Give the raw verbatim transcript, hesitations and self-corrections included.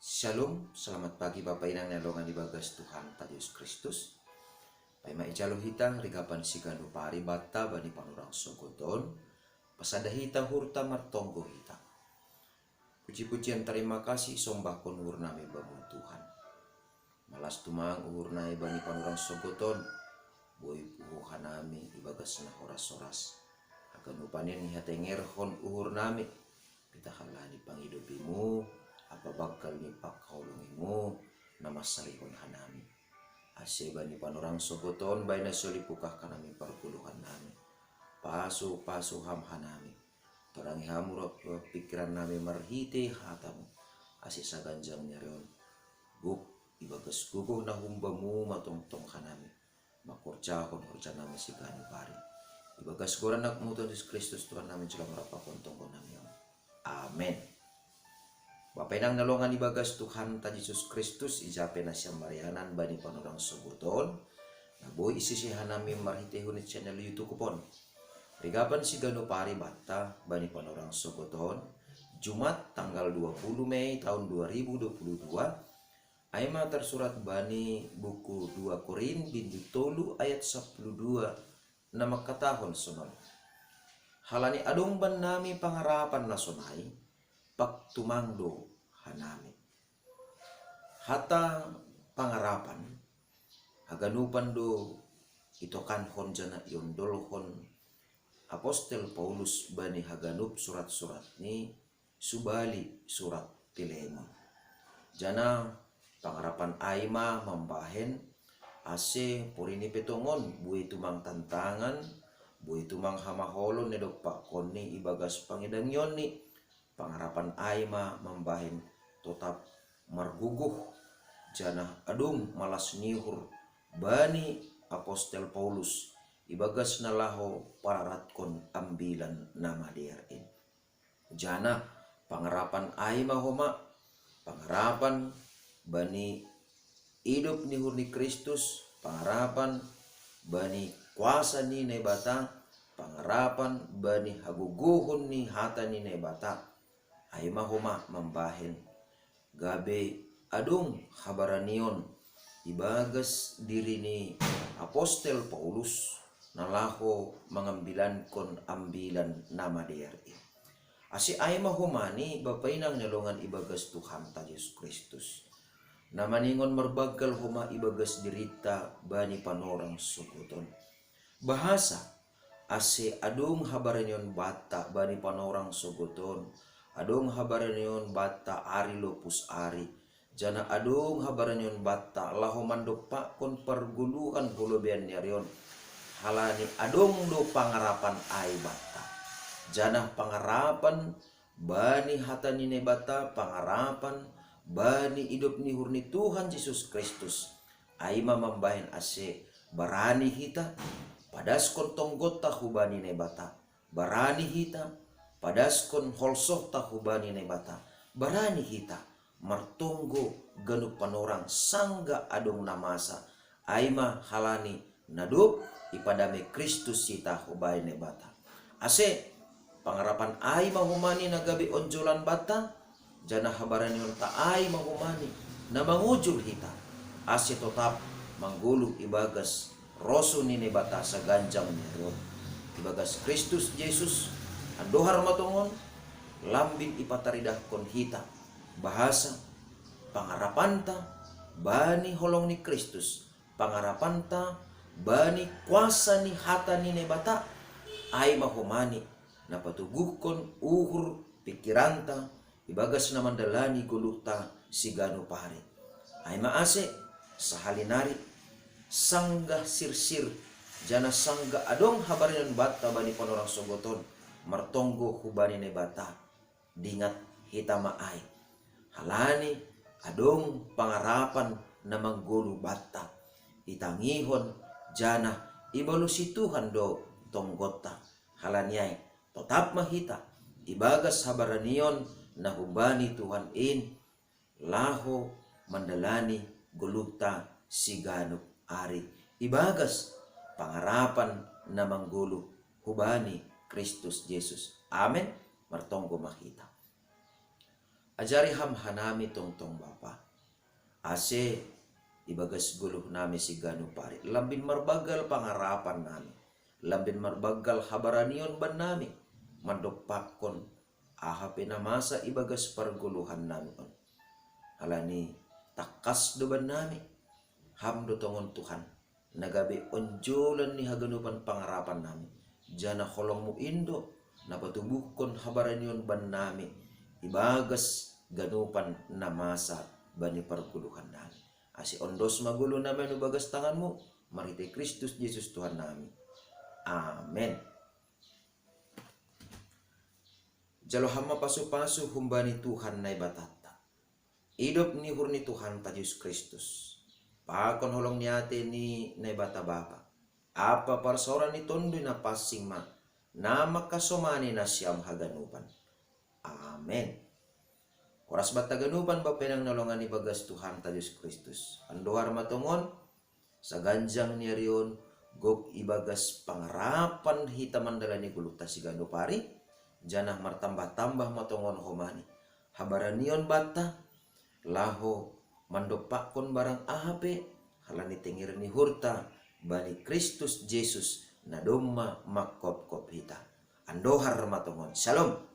Shalom, selamat pagi Bapa Inang na longan ibagas Tuhan ta Jesus Kristus. Paima ijalo hita rigapan siganu pari banta bani panorang sogoton, pasada hita hurta martonggo hita. Puji-pujian tarima kasih sombahkon uhur nami bamu Tuhan. Malas tumang uhur nami bani panorang sogoton, boi puho hanami ibagas na horas-horas. Haganupan ni hatengerhon uhur nami, pitahalani pangidopimu, apa bangkal ni pangkaholongimu, na mansarihon hanami. Ase bani panorang sogoton baen na soli pukah hanami pargoluhan nami. Pasu-pasu ham hanami. Torangi ham roh pikiran nami marhite hatamu. Ase saganjang ni ari on, gok ibagas gogoh na humbamu matongtong hanami, mangkorjahon horja nami siganu pari. Ibagas goran anakmu Tuhan Jesus Kristus Tuhan nami jalo marapakon tonggo nami on. Amen. Bapa Inang na longan ibagas Tuhan ta Jesus Kristus, ija pe na sian marianan bani panorang sogoton, na boi isise hanami marhitehon channel YouTube on. Rigapan siganu pari banta bani panorang sogoton, Jumat tanggal dua puluh Mei tahun dua ribu dua puluh dua, ai ma tarsurat bani buku dua Korin bindu tolu ayat sapuluh dua, na mangkatahon sonon: Halani adong bannami pangarapan na sonai, pang tumang do hanami. Hata pangarapan, haganupan do itokanhon jana iondolhon apostel Paulus bani haganup surat-suratni, subali surat Pilemon. Jana pangarapan ai ma mambahen ase porini pe tongon bue tumang tantangan, bue tumang hamaholon na idompakkonni ibagas pangidangionni. Pangarapan ai ma mambahen totap margogoh, jana adong malas ni uhur bani apostel Paulus ibagas na laho pararatkon Ambilan Namadear in. Jana pangarapan ai ma homa, pangarapan bani idop ni uhur ni Kristus, pangarapan bani kuasa ni Naibata, pangarapan bani hagogohon ni hata ni Naibata. Ai ma homa mambahen gabe adong habaranion ibagas diri ni apostel Paulus na laho mangambilankon Ambilan Namadear in. Ase ai ma homa ni Bapa Inang na longan ibagas Tuhan ta Jesus Kristus, na maningon marbanggal homa ibagas dirinta bani panorang sogoton. Bahasa ase adong habaranion banta bani panorang sogoton, adong habaranion banta ari lopus ari, jana adong habaranion banta laho mandompakkon pargoluhan holobean ni ari on. Halani adong do pangarapan ai banta, jana pangarapan bani hata ni Naibata, pangarapan bani idop ni uhur ni Tuhan Jesus Kristus, ai ma mambahen ase barani hita padaskon tonggonta hubani Naibata, barani hita padaskon holsohta hubani Naibata, barani hita martonggo ganup panorang sanggah adong na masa, ai ma halani na dob ipadamei Kristus hita hubani Naibata. Ase pangarapan ai ma homa ni na gabe onjolan banta, jana habaranion ta ai ma homa ni na mangujur hita, ase totap manggoluh ibagas rosu ni Naibata saganjang ni ari on. Ibagas Kristus Jesus, andohar ma tongon, lambin ipataridahkon hita, bahasa pangarapanta bani holong ni Kristus, pangarapanta bani kuasa ni hata ni Naibata, ai ma homa ni na patoguhkon uhur pikiranta ibagas na mandalani goluhta siganup ari. Ai ma ase sahali nari sanggah sirsir, jana sanggah adong habaranion banta bani panorang sogoton martonggo hubani Naibata, dingat hita ma ai. Halani adong pangarapan na manggoluh banta, itangihon jana ibalosi Tuhan do tonggonta. Halani ai totap ma hita ibagas habaranion na hubani Tuhan in, laho mandalani goluhta siganup ari ibagas pangarapan na manggoluh hubani Kristus Jesus. Amen. Martonggo ma hita. Ajari ham hanami tongtong Bapa, ase ibagas goluh nami siganup ari, lambin marbanggal pangarapan nami, lambin marbanggal habaranion bannami, mandompakkon aha pe na masa ibagas pargoluhan nami on. Halani tangkas do bannami, ham do tongon Tuhan, na gabe onjolan ni haganupan pangarapan nami, janah holongmu in do na patubuhkon habaranion bannami ibagas ganupan na masa bani pargoluhan nami. Ase ondos ma goluh nami ibagas tanganmu, marhitei Kristus Jesus Tuhan nami. Amen. Jalo ham ma pasu-pasu humbani Tuhan Naibatanta. Idop ni uhur ni Tuhanta Jesus Kristus, pakon holong ni atei ni Naibata Bapa, ampa parsaoran ni Tonduy Napansing ma na mangkasomani nasiam haganupan. Amen. Horas banta ganupan bapa inang na longan ibagas Tuhanta Jesus Kristus. Andohar ma tongon, saganjang ni ari on, gok ibagas pangarapan hita mandalani goluhta siganup ari, janah martambah-tambah ma tongon homani habaranion banta, laho mandompakkon barang aha pe, halani tenger ni uhurta bani Kristus Jesus, na domma manghophop hita. Andohar ma tongon. Syalom.